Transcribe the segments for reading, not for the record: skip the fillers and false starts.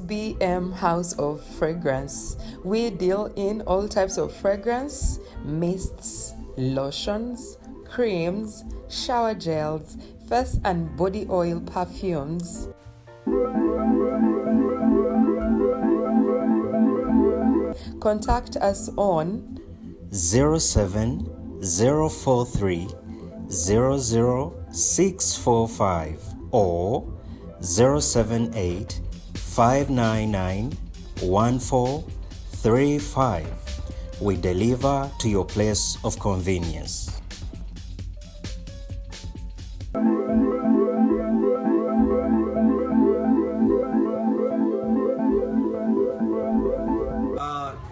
SBM House of Fragrance. We deal in all types of fragrance, mists, lotions, creams, shower gels, face and body oil perfumes. Contact us on 07043 00645 or 078 599 1435. We deliver to your place of convenience.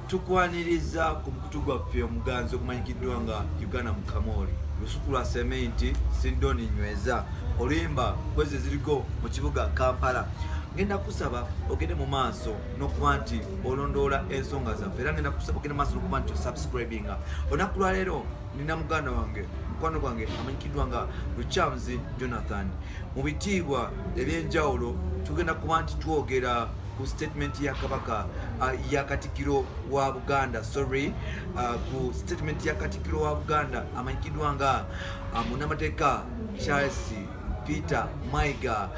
Tukwaniriza ku mukutu gwaffe omuganzi ogumanyikiddwa nga Uganda mu Kamooli, lusuku lwa sementi sindoni nyweza oluyimba kwezi eziriko mu kibuga Kampala. Ngenda kusaba ogende mu maaso n'okuba nti olondoola ensonga zaffe, era ngenda kusaba ogende mu maaso n'okuba nti osubscribinga. Olunaku lwaleero nina muganda wange, mukwano gwange amanyikiddwa nga Lukyamuzi Jonathan. Mu bitiibwa ebyenjawulo tugenda kuba nti twogera ku statement ya Kabaka, ya Katikkiro wa Buganda, sorry, ku statement ya Katikkiro wa Buganda amanyikiddwa nga munnamateeka Charles Peter Mayiga,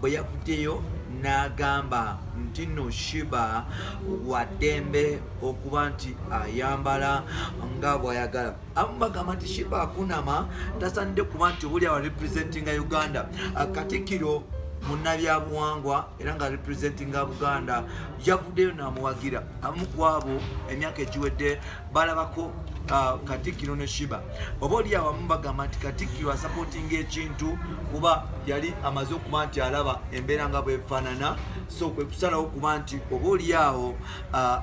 bwe yavuddeyo n'agamba nti nno Sheebah waddembe okuba nti ayambala nga bw'ayagala. Abamu bagamba nti Sheebah akunama, tasaanidde kuba nti obuli awa representinga Uganda. Katikkiro munnabyabuwangwa era nga representinga Buganda yavuddeyo n'amuwagira. Abamu ku abo emyaka egiwedde balabako Katikkiro ne Sheebah, oba oli awamu bagamba nti Katikkiro asupportinga ekintu kuba yali amaze okuba nti alaba embeera nga bwefaanana, so kwe kusalawo okuba nti oba oli awo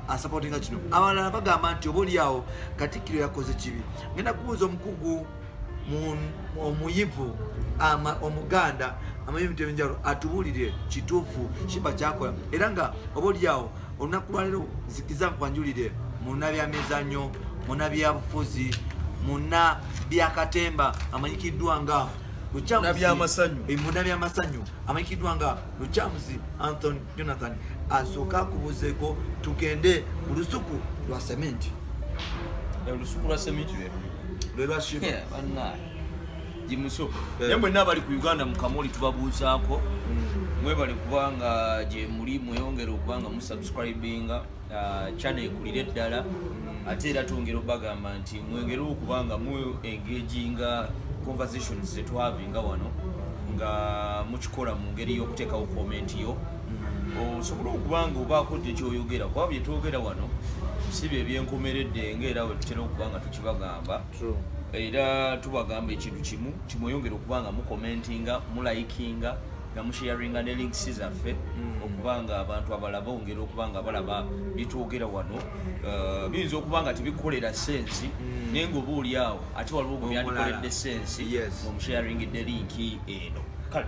asupportinga kino. Abalala bagamba nti oba oli awo Katikkiro yakoze kibi. Ngenda kubuuza omukugu omuyivu omuganda amanyi ebintu ebyenjawulo atubuulire kituufu Sheebah kyakola, era nga oba oli awo olunaku lwaleero nzikiza nkwanjulire munnabyamizannyo, munnabyabufuzi, munnabyakatemba amanyikiddwa nga munnabyamassanyu amanyikiddwa nga Lukyamuzi Anthony Jonathan. Asooka akubuuzeeko tugende mu lusuku lwa sementi. Olusuku lwa sementi lwe lwa Sheebah. Gimuso, naye mwenna abali ku Uganda mu Kamoli tubabuuzaako, mwebale kubanga gye muli, mweyongere okubanga musubscribinga channel ekulire eddala. Ate era twongera obagamba nti mwengere okuba nga mu engaginga conversations zetwavinga wano, nga mukikola mu ngeri y'okuteekawo comment yo, osobole okuba nga obaako kyoyogera, kuba byetwogera wano si bye byenkomeredde, ngaera we tutera okuba nga tukibagamba. Era tubagamba ekintu kimu, kimweyongere okuba nga mucommentinga, mulikinga nga musharinga ne links zaffe, okuba nga abantu abalala bongera okuba nga balaba byetwogera wano. Biyinza okuba nga tebikolera sense, naye nga oba oli awo ate waliwo gwe byandikoledde sense ng'omusharingidde link eno. Kale,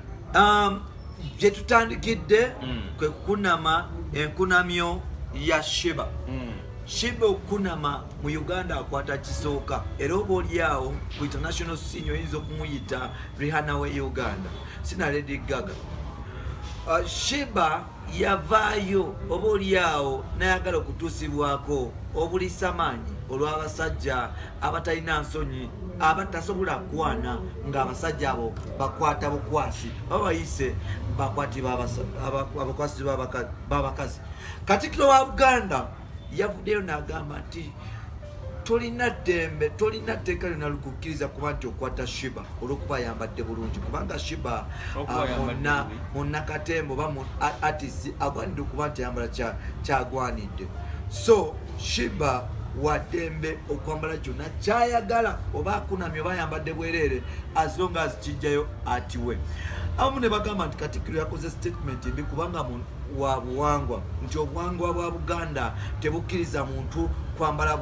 gye tutandikidde kwe kukunama enkunamyo ya Sheebah. Sheebah okukunama mu Uganda akwata kisooka, era oba oli awo ku international scene oyinza okumuyita Rihanna we Uganda, sina Lady Gaga. Sheebah yavaayo oba oli awo nayagala okutuusibwako obulisamaanyi olw'abasajja abatalina nsonyi, abatasobola kwana, ng'abasajja abo bakwata bukwasi, baba bayise abakwasi b'abakazi. Katikkiro wa Buganda yavuddeyo n'agamba nti tolina ddembe, tolina tteeka lyonna likukkiriza kuba nti okwata Sheebah olw'okuba ayambadde bulungi, kubanga Sheebah munnakatemba oba artist agwanidde okuba nti ayambala kyagwanidde. So Sheebah waddembe okwambala kyonna kyayagala, oba akunamye oba ayambadde bwereere, as long as kijjayo atiwe. Abamu ne bagamba nti Katikkiro yakoze statement mbi, kubanga wa buwangwa, nti obuwangwa bwa Buganda tebukkiriza muntu kwambala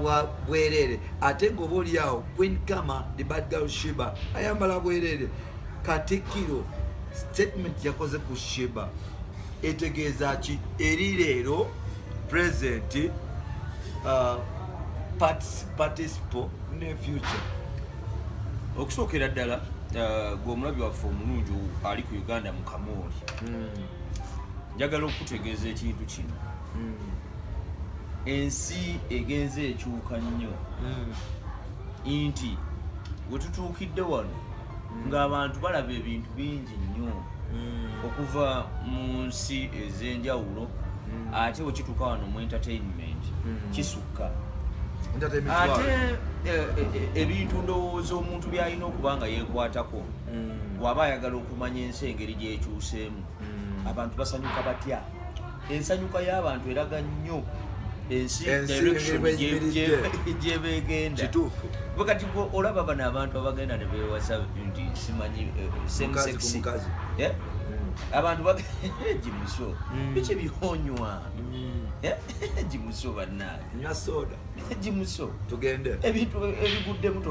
bwereere, ate ng'oba oli awo Queen Kama, the bad girl Sheebah, ayambala bwereere. Katikkiro statement yakoze ku Sheebah etegeeza ki eri leero present, participle ne future? Okusookera ddala, gwe omulabi waffe omulungi ali ku Uganda mu Kamooli. Njagala okutegeeza ekintu kino. Ensi egenze ekyuka nnyo, nti wetutuukidde wano ng'abantu balaba ebintu bingi nnyo okuva mu nsi ez'enjawulo, ate wekituuka wano mu entertainment kisukka. Entertainment Ate world. ebintu ndowooza omuntu byalina okuba nga yeekwatako bw'aba ayagala okumanya ensi engeri gyekyuseemu, abantu basanyuka batya, ensanyuka y'abantu eraga nnyo ensi Ensi direction engeri bweyimiridde. gyebegenda. Kituufu. Bwe kati gwe olaba bano abantu abagenda ne beewasa nti simanyi same Mukazi ku sex. mukazi. Eh? Abantu gimuso biki byonywa? Eh? Gimuso bannange. Nywa soda. Gimuso. Tugende. Ebintu ebiguddemu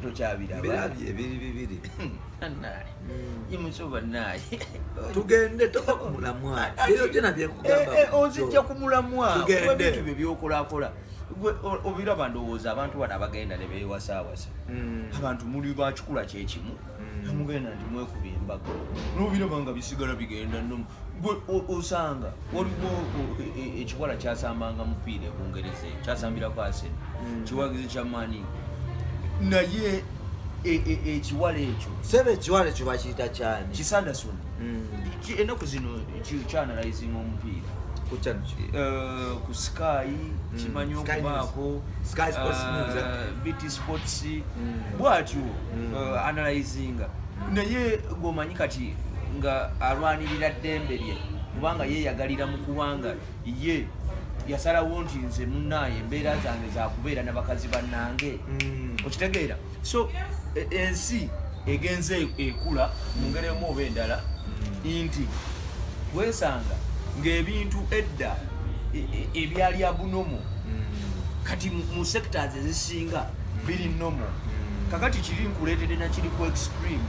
tokyabiraba. Mbirabye ebiri bibiri. Bannange, gimuso bannange. Tugende, tova ku mulamwa era ojja nabyekugamba. Ozijja ku mulamwa. Tugende. Kuba ebintu bye byokolakola Gwe obiraba ndowooza abantu bano abagenda ne beewasaawasa, abantu muli bakikula kyekimu, mugenda nti mwekuba embaga nobiraba nga bisigala bigenda nomu. Gwe osanga waliwo ekiwala kyasambanga mupiira ebungereza, kyasambirako Arsenal, kiwagizi kya Man U, naye ekiwala ekyo Sebe, ekiwala ekyo bakiyita kyani? Kisanderson. Ennaku zino kyanalizinga omupiira. Ku channel ki? Ku Sky kimanyi Sky News. okubaako Sky Sports News, eh? BT Sports bwatyo analyzinga, naye gwomanyi kati nga alwanirira ddembe lye kubanga yeyagalira mu kubanga ye yasalawo nti nze munaaye embeera zange zakubeera nabakazi bannange. Okitegeera? So ensi egenze ekula mu ngeri emu oba endala, nti wesanga ng'ebintu edda ebyali abnormal kati mu sectors ezisinga biri normal. Kakati kiri nkuleetedde nakiri ku extreme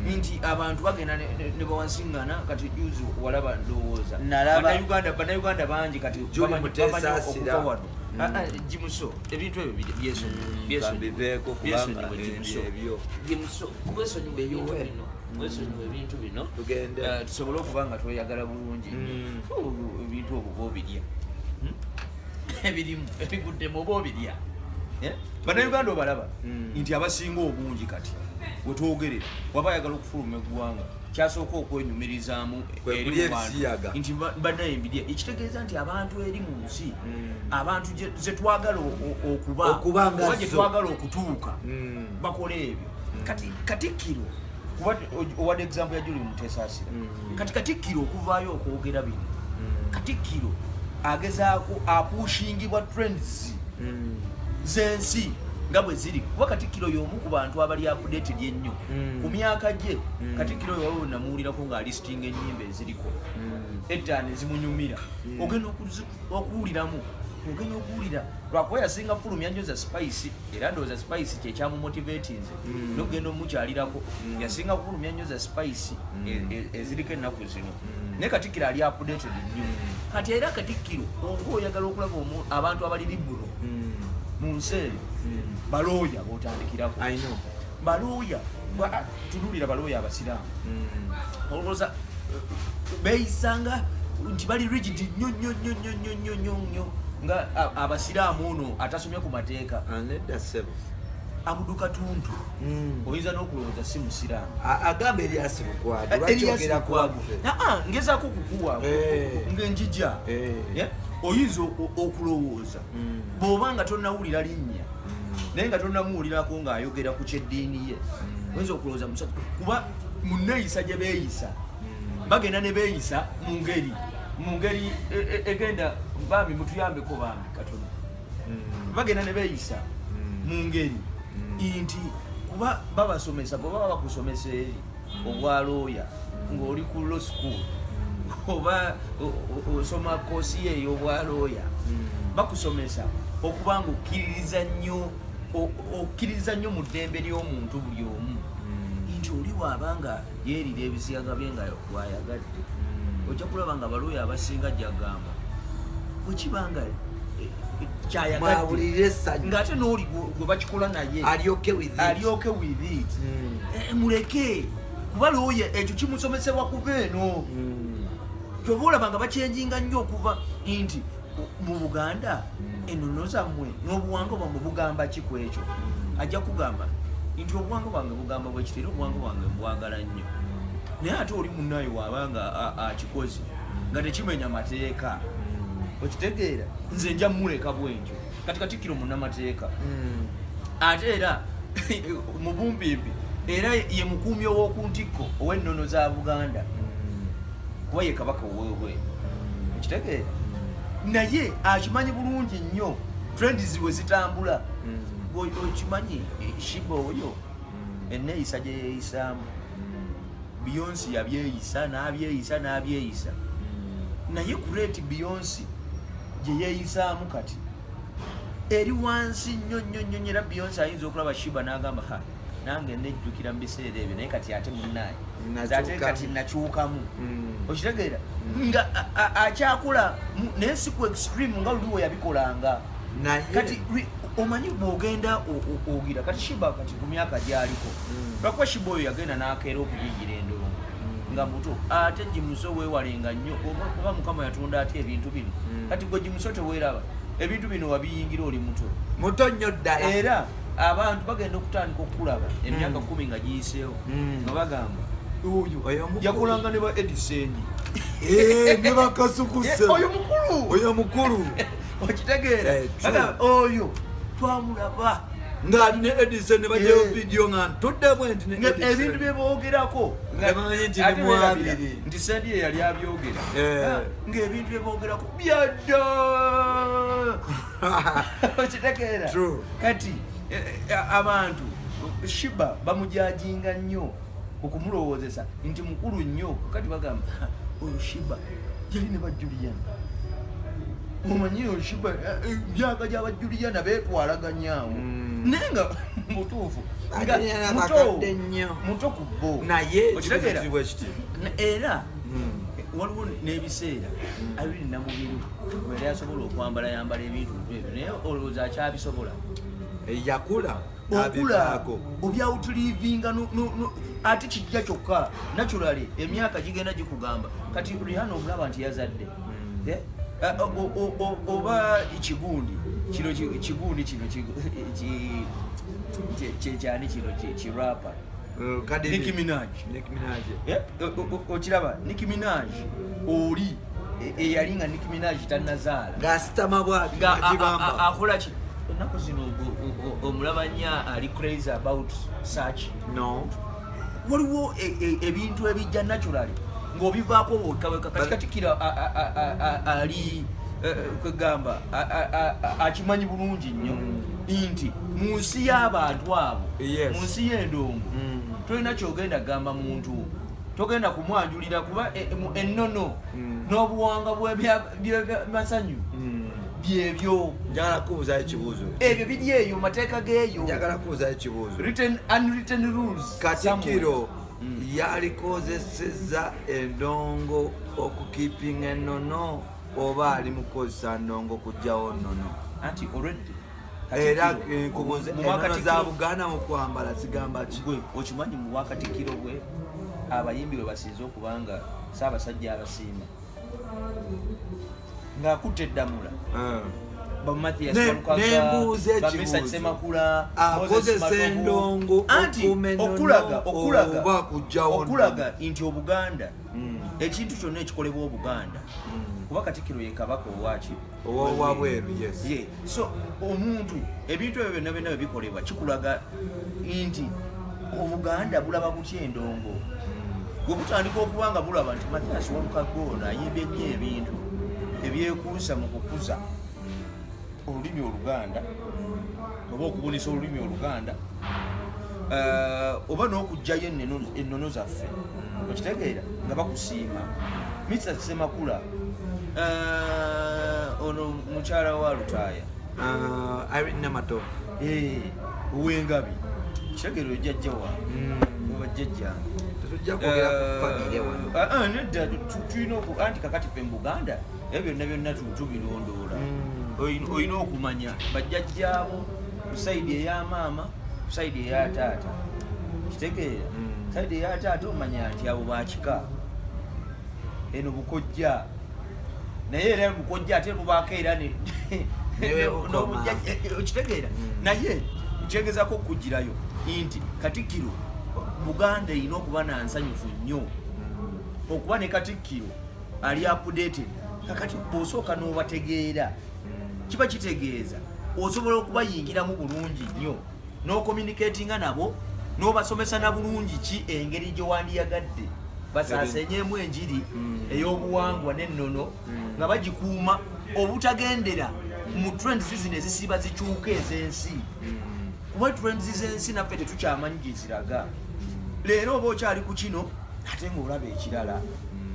nti abantu bagenda ne bawansiŋŋana. Kati juzi walaba ndowooza Nalaba. Bannayuganda bangi kati Juli bamanyi Muteesa. okuva wano. Ah, ah, Jimuso, ebintu ebyo byesonyiwe. Kambiveeko kubanga Byesonyiwe, Jimuso. ebyo. Jimuso, wesonyiwe ebintu bino, wesonyiwe ebintu bino. Tugende. Tusobole okuba nga tweyagala bulungi nnyo. Ebintu obwo oba obirya. Ebirimu ebiguddemu oba obirya. Eh? Bannayuganda obalaba nti abasinga obungi kati wetwogerera waba ayagala okufuluma eggwanga kyasooka okwenyumirizaamu Kwe eri kulya mu bantu. ebisiyaga. Nti bannaye mbirya, ekitegeeza nti abantu eri mu nsi abantu zetwagala okuba Okuba nga oba gye zo. twagala okutuuka bakola ebyo. Kati katikkiro kuba owadde example ya Juli Mutesaasira, kati katikkiro okuvaayo okwogera bino, katikkiro agezaako apushingibwa trends z'ensi nga bwe ziri, kuba katikkiro y'omu ku bantu abali updated ennyo ku myaka gye. Katikkiro oyo waliwo namuwulirako ng'alistinga ennyimba eziriko ettaano ezimunyumira, ogenda okuwuliramu, ogenda okuwulira lwakuba yasinga fulumya nnyo za Spice, era ndowooza Spice kyekyamumotivatinze nokugenda omukyalirako. Yasinga kufulumya nnyo za Spice eziriko ennaku zino, naye katikkiro ali updated nnyo kati. Era katikkiro oba oyagala okulaba abantu abali liberal mu nsi eyo, balooya botandikirako. I know. Balooya tunulira balooya abasiraamu, olowooza beeyisanga nti bali rigid nnyo nnyo nnyo nnyo nnyo nnyo nnyo nnyo nga abasiraamu ono atasomye ku mateeka? Nedda ssebo. Abuduka Tuntu oyinza n'okulowooza si musiraamu. Agamba Erias Lukwago, lwaki Elias ogera Lukwago. kuwaffe? Aa, ngezaako okukuwa ng'enjija. Eh. Yeah? Oyinza okulowooza bw'oba nga tonnawulira linnya naye nga tonnamuwulirako ng'ayogera ku kyeddiini ye, oyinza okulowooza musatu, kuba muneeyisa gye beeyisa bagenda ne beeyisa mu ngeri egenda bambi mutuyambeko bambi katono, bagenda ne beeyisa mu ngeri nti kuba babasomesa, bwe baba bakusomesa eri obwalooya ng'oli ku law school oba osoma koosi ye ey'obwalooya, bakusomesa okuba nga okkiririza nnyo okkiririza nnyo mu ddembe ly'omuntu buli omu, nti oli waaba nga yeerira ebisiyaga bye nga bwayagadde, ojja kulaba nga balooya abasinga jagamba bwekiba nga kyayagadde Mwawulire essanyu. Ng'ate n'oli gwe bakikola naye Ali okay with it. Ali okay with it. Muleke, kuba looya ekyo kimusomesebwa kuva eno. Kyoba olaba nga bakyenjinga nnyo okuva nti mu Buganda ennono zammwe n'obuwangwa bwammwe bugamba ki ku ekyo. Ajja kugamba nti obuwangwa bwange bugamba bwekiti, era obuwangwa bwange mbwagala nnyo, naye ate oli munnaye waabanga akikoze nga tekimenya mateeka, okitegeera, nze nja muleka bwentyo. Kati Katikkiro munnamateeka, ate era mu bumpimpi era ye mukuumi ow'oku ntikko ow'ennono za Buganda, kuba ye kabaka oweebwe, okitegeera. Naye akimanyi bulungi nnyo trends we zitambula. Okimanyi Sheebah oyo enneeyisa gye yeeyisaamu, Beyonce yabyeyisa n'abyeyisa n'abyeyisa, naye ku rate Beyonce gye yeeyisaamu kati eri wansi nnyo nnyo nnyo nnyo. Era Beyonce ayinza okulaba Sheebah n'agamba, "Ha, nange nejjukira mu biseera ebyo, naye kati ate munnaye nze ate kati nakyukamu." Okitegeera nga akyakola naye si ku extreme nga luli we yabikolanga. Kati omanyi bwogenda ogira kati Sheebah kati ku myaka gyaliko, lwakuba Sheebah oyo yagenda n'akeera okuyingira endongo nga muto. Ate Gimuso weewalenga nnyo, oba Mukama yatonda atya ebintu bino. Kati gwe Gimuso teweeraba, ebintu bino wabiyingira oli muto. Muto nnyo ddala. Era abantu bagenda okutandika okukulaba emyaka 10 nga giyiseewo, nga bagamba oyo yakolanga ne ba Edison. Eh, ne bakasukuse. Oyo mukulu. Oyo mukulu. Okitegeera? Eh, oyo twamulaba ng'ali ne Edison, ne bajayo vidiyo nga ntudde bwe nti. Ebintu bye boogerako nti mwabiri. Nti sendi ye yali abyogera, ng'ebintu bye boogerako byadda, okitegeera? Kati abantu Sheebah bamujajinga nnyo okumulowoozesa nti mukulu nnyo. Kati bagamba oyo Sheebah yali ne bajuliyana, omanyi oyo Sheebah myaka gy'abajuliyana beetwalaganyaawo, naye nga mutuufu muto ku bo. Naye era waliwo n'ebiseera Irene Namubiru weyali asobola okwambala yambala ebintu ebyo, naye olowooza akyabisobola? Yakula. Okula obyawutulivinga, ate kijja kyokka naturally emyaka gigenda gikugamba. Kati Rihanna omulaba nti yazadde, eh? Oba kigundi kino, kigundi kino kyekyani kino kirapa? Nicki Minaj. Eh? Okiraba Nicki Minaj oli eyali nga Nicki Minaj tannazaala. Ng'asitama bwati. Akola ki ennaku zino? Omulaba nnyo ali crazy about such. No. Waliwo ebintu ebijja naturally ng'obivaako wekaweka. Kati Katikiro ali kwegamba akimanyi bulungi nnyo nti mu nsi y'abantu abo, mu nsi y'endongo, tolina kyogenda gamba muntu, togenda kumwanjulira, kuba ennono n'obuwanga bw'emasanyu byebyo. Njagala kubuuzayo ekibuuzo. Ebyo biri eyo mateeka geeyo. Njagala kubuuzayo ekibuuzo. Written, unwritten rules. Katikiro yalikozesezza endongo okukipinga ennono, oba ali mukukozesa ndongo kugjawo nnono? Anti already Era nkubuuza, ennono za Buganda mu kwambala zigamba ki? Gwe okimanyi mu bwakatikiro bwe abayimbi bwe basinze okubanga Saabasajja abasiima ng'akutte eddamula, ba Mathias Nembuuza ekibuuzo. Semakula. Akozesa endongo Anti okuuma ennono okulaga okulaga oba kugjawo? Okulaga nti Obuganda, ekintu kyonna ekikolebwa Obuganda, kuba Katikkiro ye kabaka owaki? Owabweru, yes. Ye so omuntu ebintu ebyo byonna byonna bwe bikolebwa kikulaga nti Obuganda bulaba butya endongo. Bwe butandika okuba nga bulaba nti Mathias Walukagga ono ayimbye nnyo ebintu ebyekuusa mu kukuza olulimi Oluganda oba okubunisa olulimi Oluganda, oba n'okugjayo ennono zaffe, okitegeera nga bakusiima. Mr Semakula, ono mukyala wa Lutaaya. Irene Namatovu. Eh, owengabi, kitegeera ojjajja waabwe oba jjajjange. Tetujja kwogera ku famire wano. Nedda, tulina oku anti kakati ffe mu Buganda ebyo byonna byonna tubirondoola. Olina okumanya bajjajjaabo ku side eya maama, ku side eya taata, kitegeera? Side eya taata omanya nti abo bakika. Eno bukojja, naye era bukojja ate bubaako era N'obujja- okitegeera? Naye kyengezako okugirayo nti Katikkiro, Buganda erina okuba nansanyufu nnyo okuba ne Katikkiro ali updated. Kakati bw'osooka n'obategeera, kiba kitegeeza osobola okubayingiramu bulungi nnyo n'ocommunicatinga nabo n'obasomesa na bulungi ki engeri gye wandiyagadde basaasenyemu enjiri ey'obuwangwa n'ennono nga bagikuuma, obutagendera mu trends zino ezisiiba zikyuka ez'ensi, kuba trends z'ensi naffe tetukyamanyi gye ziraga. Leero oba okyali ku kino ate ng'olaba ekirala,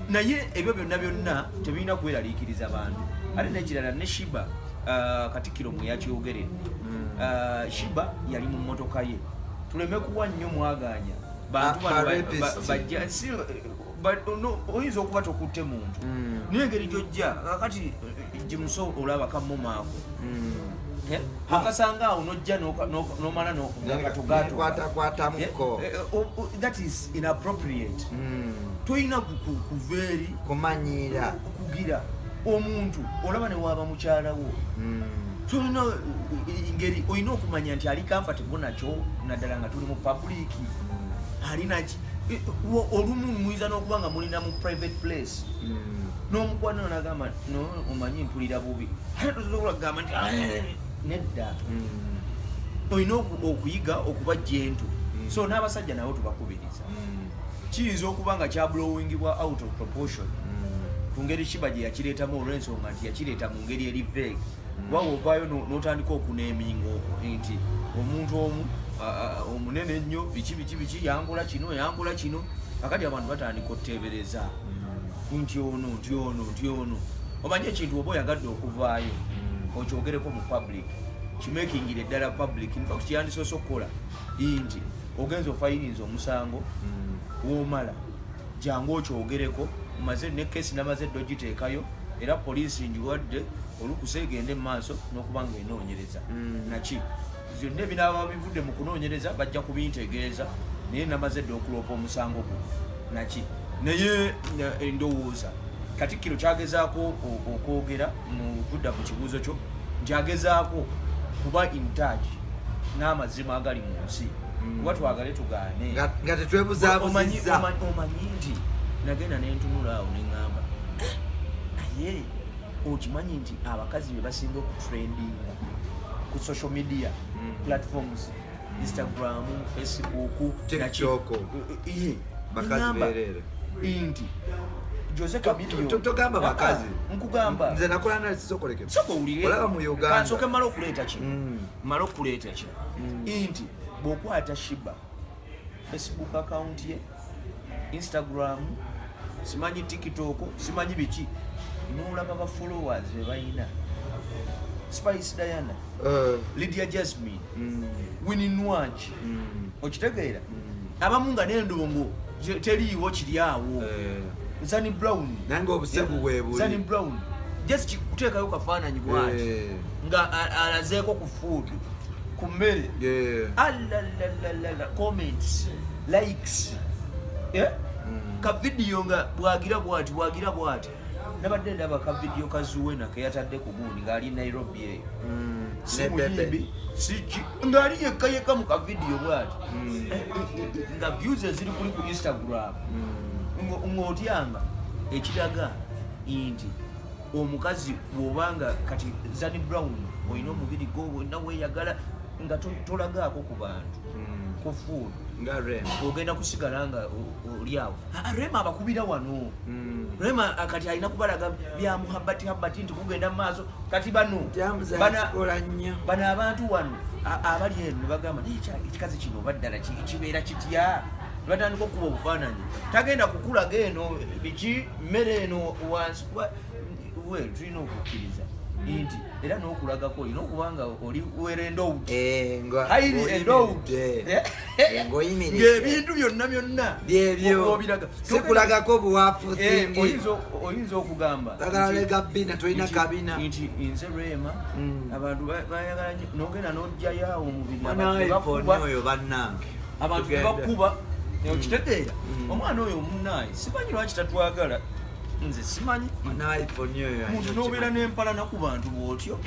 naye ebyo byonna byonna tebirina kweraliikiriza bantu. Ate n'ekirala, ne Sheebah, Katikkiro mwe yakyogeredde, Sheebah yali mu mmotoka ye. Tuleme kuwa nnyo mwaganya bantu bano. Ba rapist. Bajja no, oyinza okuba tokutte muntu, naye engeri gyojja kakati gimuso olaba kamumaako okasanga awo nojja n'omala Nenkwatakwatamuko. That is inappropriate. Tolina kuva eri kumanyiira kugira omuntu olaba ne waaba mukyala wo, tolina ngeri olina okumanya nti ali comfortable nakyo, naddala nga tuli mu public. Alinaki olumu muyinza n'okuba nga mulina mu private place n'omukwano nagamba, "No, omanyi mpulira bubi," ate tosobola kugamba nti "Ah, nedda." Olina okuyiga okuba gentle. So n'abasajja nabo tubakubiriza, kiyinza okuba nga kyablowingibwa out of proportion ku ngeri Sheebah gye yakireetamu, olw'ensonga nti yakireeta mu ngeri eri vague, kuba wovaayo n'otandika okuneeminga nti omuntu omu omunene ennyo biki biki biki yankola kino, yankola kino, akati abantu batandika otuteebereza nti ono, nti ono, nti ono. Omanye ekintu oba oyagadde okuvaayo okyogereko mu public, kimakingire ddala public. In fact, kyandisoose okukola nti ogenza ofayirinza omusango, womala jangu okyogereko, maze ne kesi namaze dde ogiteekayo, era poliisi ngiwadde olukusa egende mu maaso n'okuba nga enoonyereza. Naki byonna ebinaaba bivudde mu kunoonyereza bajja kubintegeeza, naye namaze dde okuloopa omusango guno. Naki naye ndowooza Katikkiro kyagezaako okwogera mu kudda ku kibuuzo kyo nti agezaako kuba in touch n'amazima agali mu nsi, kuba twagale tugaane Nga tetwebuzaabuzizza. Omanyi nti nagenda nentunula awo neŋŋamba, "Eh, naye okimanyi nti abakazi be basinga okutrendinga ku social media platforms, Instagram, Facebook, TikTok. Iye. Bakazi Neŋŋamba beereere. nti Jose Chameleone Togamba bakazi. Nkugamba. Nze nakola analysis, okoleke. Sooka owulire. Olaba mu Uganda. Kansooke mmale okuleeta kino, mmale okuleeta kino nti bw'okwata Sheebah, Facebook account ye, Instagram, simanyi TikTok, simanyi biki, n'olaba ba followers be balina, Spice Diana, Lydia Jasmine, Winnie Nwagi, okitegeera, abamu nga n'endongo teriiwo kiri awo, Zani Brown. Nange obusebu bwe buli. Zani Brown just kuteekayo kafaananyi bwati nga alazeeko ku food, ku mmere, alalalala, comments, likes, eh? Ka vidiyo nga bwagira bwati, bwagira bwati. Nabadde ndaba ka vidiyo ka Zuwena keyatadde ku gundi ng'ali Nairobi eyo, si Ne Bebe. muyimbi siki, ng'ali yekka yekka mu ka vidiyo bwati. Eh, eh, eh, nga views eziri kuli ku Instagram, ng'otyanga ekiraga nti omukazi bw'obanga kati Zani Brown olina omubiri gwo wonna weeyagala nga tolagaako ku bantu ku food, Nga Rema. Ogenda kusigala nga oli awo. Ah, Rema abakubira wano. Rema, kati alina kubalaga bya muhabati habati nti kugenda mu maaso. Kati bano Jamuza yakikola nnyo. Bano abantu wano abali eno ne bagamba, naye ekikazi kino oba ddala kibeera kitya? Ne batandika okuba obufaananyi, tagenda kukulaga eno biki, mmere eno wansi, kuba well, tulina okukkiriza nti era n'okulagako olina okuba nga oli well endowed. Eh, nga Highly endowed. oyimiridde. Eh, ng'oyimiridde. Ng'ebintu byonna byonna Byebyo. obiraga. Sikulagako buwafu Eh, singi. Oyinza okugamba Bagala lega bina, tolina kabina. Nti nze Rema, abantu bayagala nnyo, n'ogenda n'ojjayo awo omubiri, Mwana abantu ne wa iPhone bakuba. oyo bannange. Abantu Tugende. tebakuba, okitegeera? Omwana oyo omunaaye simanyi lwaki tatwagala. Nze simanyi. Na iPhone oyo Muntu nobeera n'empalana ku bantu bw'otyo,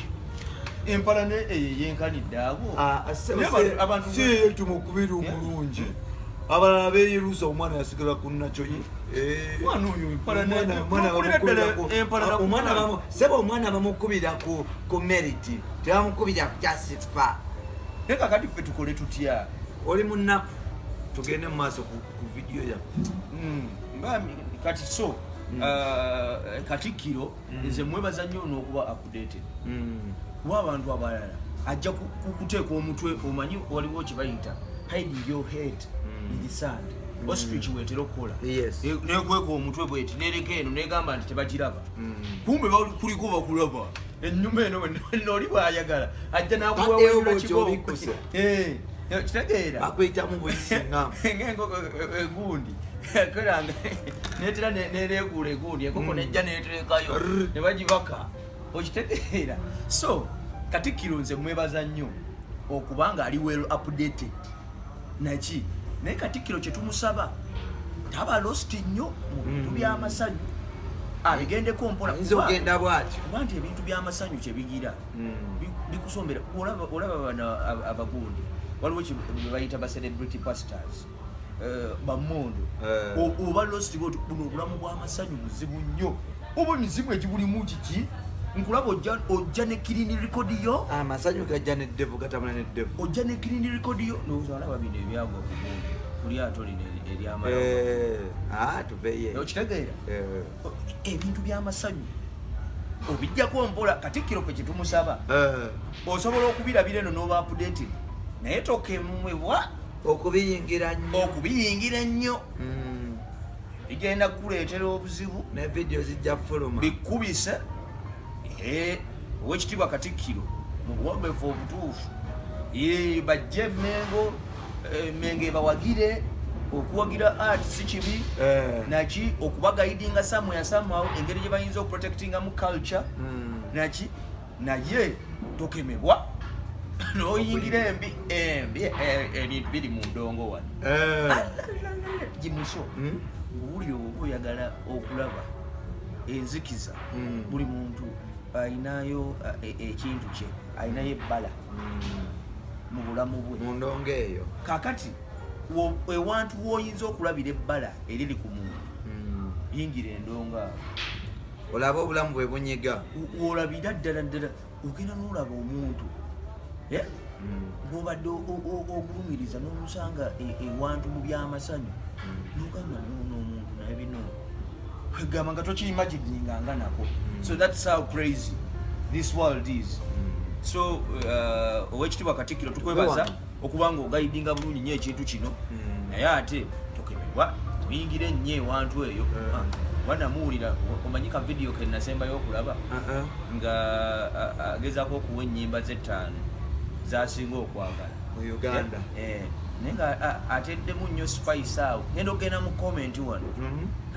empalana eyo yenkanidde awo. Naye abantu Si yetumukubira omulungi, abalala beyerusa, omwana yasigala ku nakyo ye. Omwana oyo empalana ddala empalana ku bantu. Seba, omwana bamukubira ku merit, tebamukubira ku kyasifa. Naye kakati ffe tukole tutya? Oli munaku, tugende mu maaso ku vidiyo yaffe. Kati so Katikkiro, nze mwebaza nnyo n'okuba updated, kuba abantu abalala ajja kuteeka omutwe. Omanyi waliwo kye bayita hiding your head in the sand, ostrich wetera okukola. Nekweka omutwe bweti, nereka eno, negamba nti tebagiraba. Kumbe kuliko bakulaba ennyuma eno. Oli bwayagala ajja Taddeyo nakuwawula. bw'otyo obikkuse. Kitegeera? Bakwetamu bulisinga. Ng'enkoko egundi keranga netera nereguula egundi, enkoko nejja neterekayo ne bagibaka. Okitegeera? So Katikkiro nze mwebaza nnyo okubanga ali well updated naki. Naye Katikkiro kyetumusaba, taba lost nnyo mu bintu by'amasanyu, abigendeko mpola. Ayinza okugenda bw'atyo. Kuba nti ebintu by'amasanyu kyebigira bikusombera. Olaba bano abagundi, waliwo bye bayita ba celebrity pastors, bamondo. Oba lost bwoti, buno obulamu bw'amasanyu buzibu nnyo, oba emizimu egibulimu kiki. Nkulaba ojja ne clean record yo. Amasanyu gajja neddevu, gatabula neddevu. Ojja ne clean record yo, ndowooza olaba bino ebyagwa ku gundi, ku lyato lino eryamala. Ah, tuveyo. Okitegeera? Ebintu by'amasanyu obijjako mpola. Katikkiro kwe kyetumusaba, osobola okubirabira eno n'oba updated, naye tokemwebwa Okubiyingira nnyo. Okubiyingira ennyo bigenda kukuleetera obuzibu. Ne vidiyo zijja fuluma. Bikubise. Owekitiibwa Katikkiro, mu buwombeefu obutuufu, bajje Mengo, Mengo ebawagire. Okuwagira art si kibi. Naki okubaguidinga somewhere, somehow, engeri gye bayinza okuprotectingamu culture. Naki naye tokemebwa noyingira embi embi, ebintu biri mu ndongo wano. Gimuso. Nguwulire, oba oyagala okulaba enzikiza, buli muntu ayinayo ekintu kye, ayinayo ebbala mu bulamu bwe. Mu ndongo eyo. Kakati ewantu woyinza okulabira ebbala eriri ku muntu, yingira endongo awo. Olabe obulamu bwe bunyiga. Wolabira ddala ddala, ogenda n'olaba omuntu, eh? Gwobadde ogulumiriza n'omusanga ewantu mu byamasanyu, nogamba nono omuntu naye bino kwegamba nga tokiimagininga nga nako. So that's how crazy this world is. So owekitiibwa Katikkiro, tukwebaza Wano. okuba nga oguidinga bulungi nnyo ekintu kino, naye ate tokemebwa oyingira ennyo ewantu eyo. Ah, wanamuwulira, omanyi ka vidiyo ke nasembayo okulaba Uh-uh. nga agezaako okuwa ennyimba z'ettaano zasinga okwagala Mu Uganda. Eh, naye nga ateddemu nnyo spice awo. Ngenda okugenda mu comment wano,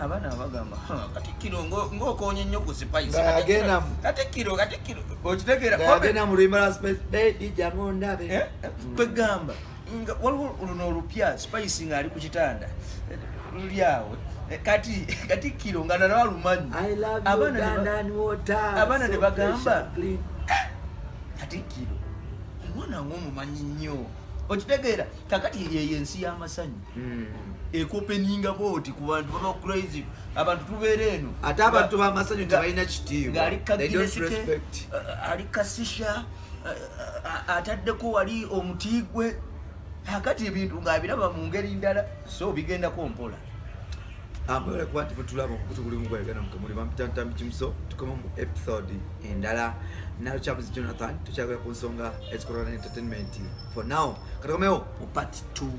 abaana abagamba, "Ha, Katikkiro ng'okoonye nnyo ku spice." Nga yagenda Katikkiro, Katikkiro, okitegeera? Nga yagenda mu luyimba lwa Spice, "Baby, jangu ondabe." Eh, kwegamba nga waliwo luno olupya, Spice ng'ali ku kitanda, luli awo. Kati Katikkiro nga nalaba lumanyi. I love Abaana ne Ugandan water, abaana ne so bagamba, fresh and clean. "Katikkiro, omwana ng'omumanyi nnyo." Okitegeera? Kakati yeyo ensi y'amasanyu ekopeninga booti ku bantu baba crazy. Abantu tubeera eno. Ate abantu b'amasanyu tebalina kitiibwa. Ng'ali They don't kagiresike, respect. ali kasisha, ataddeko wali omuti gwe. Akati ebintu ng'abiraba mu ngeri ndala, so bigendako mpola. Amwebale kuba nti mutulaba omukutu gulimu gwa Uganda Mukamuli. Bampita Ntambi Kimuso. Tukoma mu episode endala nalukyamuzi Jonathan, tukyagala ku nsonga ezikolana entertainment. For now, katukomewo mu part 2.